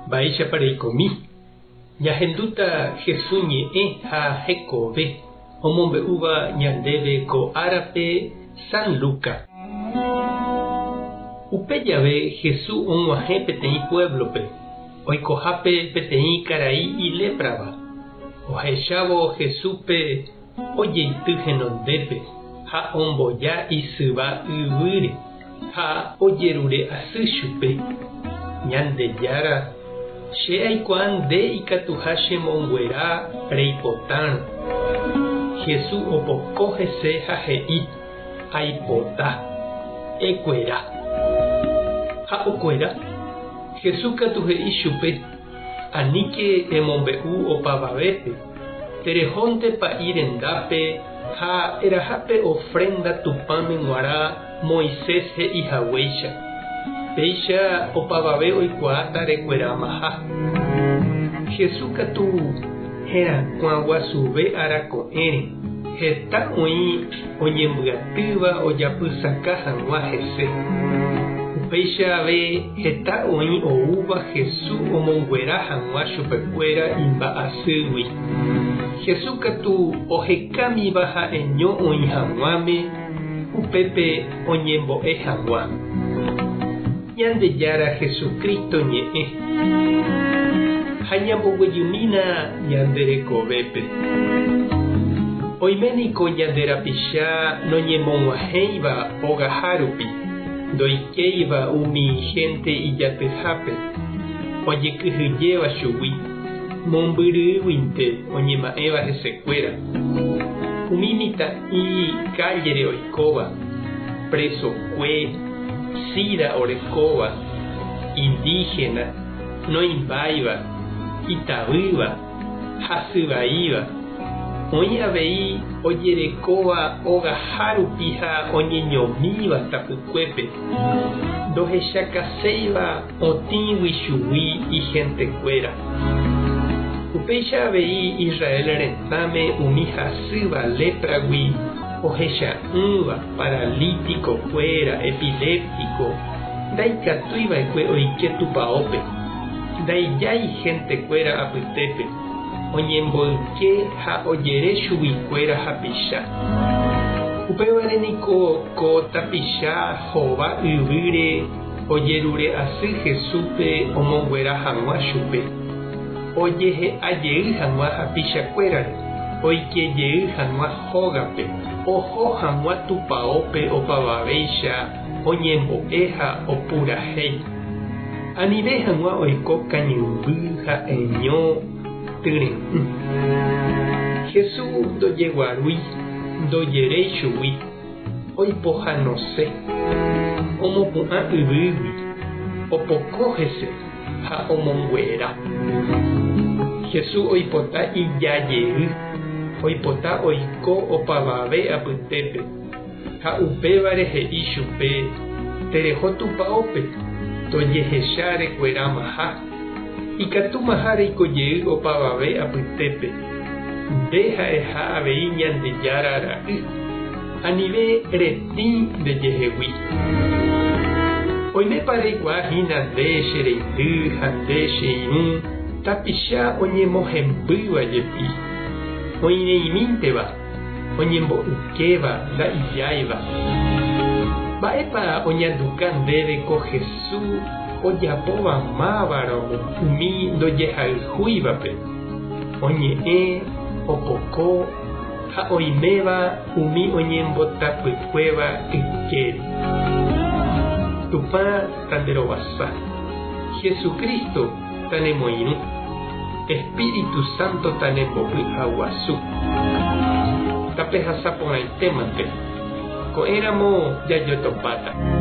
Mba'éichapa reikomi? Ñahendúta Jesús ñe'ẽ ha hekove omombe'úva ñandéve ko árape San Lucas. Upe jave Jesús og̃uahẽ peteĩ puéblope, oikohápe peteĩ karai iléprava. Ohechávo Jesúspe ojeity henondépe ha omboja isyva yvýre ha ojerure asy chupe, Ñandejára, che aikuaa nde ikatuha chemonguera reipotárõ. Jesús opoko hese ha he'i, Aipota. Ekuera. Ha okuera. Jesús katu he'i chupe, Aníke emombe'u opavavépe, terehónte pa'i rendápe ha eraha pe ofrénda Tupãme g̃uarã Moisés he'i haguéicha. Péicha opavave oikuaáta rekueramaha. Jesús katu herakuã guasuve ára ko'ẽre, heta oĩ oñembyatýva ojapysaka hag̃ua hese. Upéicha ave heta oĩ oúva Jesús omonguera hag̃ua chupekuéra imba'asýgui. Jesús katu ohekámiva ha'eño oĩ hag̃uáme upépe oñembo'e hag̃ua. Ñandejára Jesucristo ñe'ẽ. Ha ñamboguejymína ñande rekovépe. Oime niko ñande rapicha noñemog̃uahẽiva ogaha rupi, ndoikéiva umi hénte ijatyhápe, ojekyhyjéva chugui, mombyrýguinte oñema'ẽva hesekuéra. Umi mitã'i kállere oikóva, presokue, sida orekóva, indígena, noĩmbáiva, itavýva, hasyvaíva, oĩ avei ojerekóva ogaha rupi ha oñeñomíva tapykuépe, ndohechakaséiva otĩgui chugui ihentekuéra. Upéicha avei Israel retãme umi hasýva lépragui ohecha'ỹva, paralítiko-kuéra, epiléptiko, ndaikatúi va'ekue oike tupaópe, ndaijái hentekuéra apytépe, oñemboyke ha ojere chuguikuéra hapicha. Upévare niko ko tapicha hova yvýre ojerure asy Jesúspe omonguera hag̃ua chupe, ojehe'a jey hag̃ua hapichakuérare, oike jey hag̃ua hógape, oho hag̃ua tupaópe opavavéicha oñembo'e ha opurahéi. Anive hag̃ua oiko kañymby ha'eño tyre'ỹ. Jesús ndojeguarúi, ndojeréi chugui, oipohãnose, omopu'ã yvýgui, opoko hese ha omonguera. Jesús oipota ija jey, oipota oiko opavave apytépe ha upévare he'i chupe, Tereho tupaópe, tojehecha rekueramaha, ikatúmaha reiko jey opavave apytépe, nde ha'eha avei Ñandejára ra'y, anive retĩ ndejehegui. Oimépa reikuaa hína nde che reindy ha nde che irũ tapicha oñemohembýva jepi, oĩreimínteva, oñembo'ykéva nda'ijáiva. Mba'épa oñanduka ndéve ko Jesús ojapóva mávarõ umi ndojehayhúivape, oñe'ẽ, opoko ha oiméva umi oñembotapykuéva ykére. Tupã tanderovasa. Jesucristo tanemoirũ. Espíritu Santo tanembopy'aguasu. Tapehasa porãitémante. Ko'ẽramo jajotopáta.